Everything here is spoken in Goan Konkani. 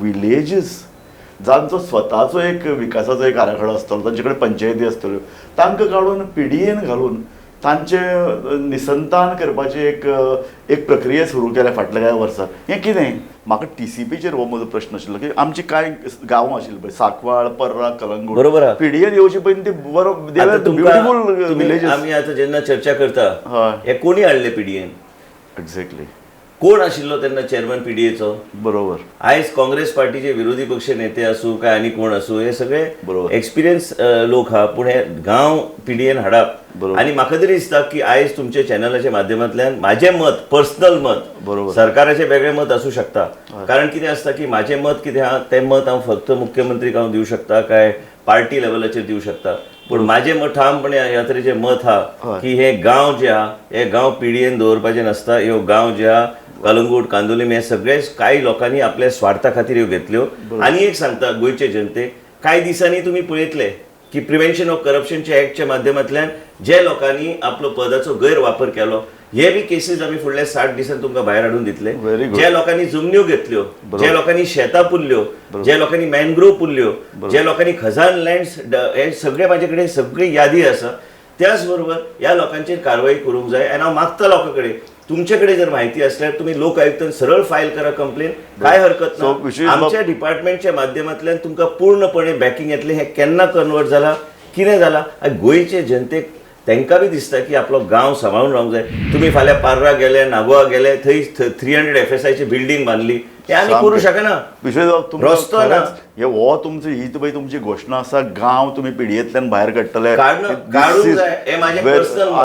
विलेजीस जांचो स्वताचो एक विकासाचो एक आराखडो आसतलो, तांचे कडेन पंचायती आसतल्यो, तांकां काडून पिडीएन घालून तांचे निसंतान करपाची एक एक प्रक्रिया सुरू केल्या फाटल्या कांय वर्सां. हें कितें? म्हाका टीसीपीचेर हो म्हजो प्रश्न आशिल्लो की आमची कांय गांवां आशिल्ली पळय, सांकवाळ, पर्रा, कलंगूट, बरोबर आहा. पिडीएन येवचे पयलीं ती बरो आता तुमकां ब्युटिफूल विलेजीस. आमी आतां जेन्ना चर्चा करता, हय. हे कोणी हाडले पीडीएन? एक्झॅक्टली. कोण आशिल्लो तेन्ना चेअरमॅन पीडीएचो? आयज काँग्रेस पार्टीचे विरोधी पक्ष नेते आसूं काय आनी कोण आसूं, हे सगळे एक्सपिरियन्स लोक आहा. पूण हे गांव पीडीएन हाडप आनी म्हाका तरी दिसता की आयज तुमच्या चॅनलाच्या माध्यमांतल्यान म्हाजें मत, पर्सनल मत, सरकाराचें वेगळें मत आसूं शकता, कारण कितें आसता की म्हाजें मत कितें आहा तें मत हांव फक्त मुख्यमंत्रीक हांव दिवं शकता काय पार्टी लेवलाचेर दिवं शकता. पूण म्हाजें मत ठामपणे ह्या तरेचें मत आहा की हे गांव जे आहा हे गांव पिडीएन दवरपाचे नासता. ह्यो गांव जे आहा, कलंगूट, कांदोलीम, हे सगळे कांय लोकांनी आपल्या स्वार्था खातीर ह्यो घेतल्यो. आनी एक सांगता गोंयचे जनतेक, कांय दिसांनी तुमी पळयतले की प्रिव्हेन्शन ऑफ करप्शनच्या ऍक्टच्या माध्यमांतल्यान जे लोकांनी आपलो पदाचो गैरवापर केलो, हे बी केसीस आमी फुडल्या 60 दिसांनी तुमकां भायर हाडून दितले. Very good. जे लोकांनी जमन्यो घेतल्यो, जे लोकांनी शेतां पुरल्यो, जे लोकांनी मॅनग्रोव पुरल्यो, जे लोकांनी खजान लँड्स, हे सगळे म्हाजे कडेन सगळी यादी आसा. त्याच बरोबर ह्या लोकांचेर कारवाई करूंक जाय. आनी हांव मागता लोकां कडेन, तुमचे कडेन जर म्हायती आसल्यार तुमी लोक आयुक्तान सरळ फायल करा कंप्लेन, काय हरकत So, ना. विशेष आमच्या डिपार्टमेंटच्या माध्यमांतल्यान तुमकां पूर्णपणे बॅकिंग येतलें. हें केन्ना कन्वर्ट जाला, कितें जाला, आनी गोंयचे जनतेक तांकां बी दिसता की आपलो गांव सांबाळून रावंक जाय. तुमी फाल्यां पार्रा गेले, नागोवा गेले, थंय 300 एफएसआयची बिल्डींग बांदली, हे आमी करूं शकना. विश्वेश, तुमकां रस्तो ना. खरेंच हे हो तुमची ही पळय तुमची घोशणा आसा, गांव तुमी पिडयेंतल्यान भायर काडटले. काडूंक जाय, हें म्हाजें personal मत.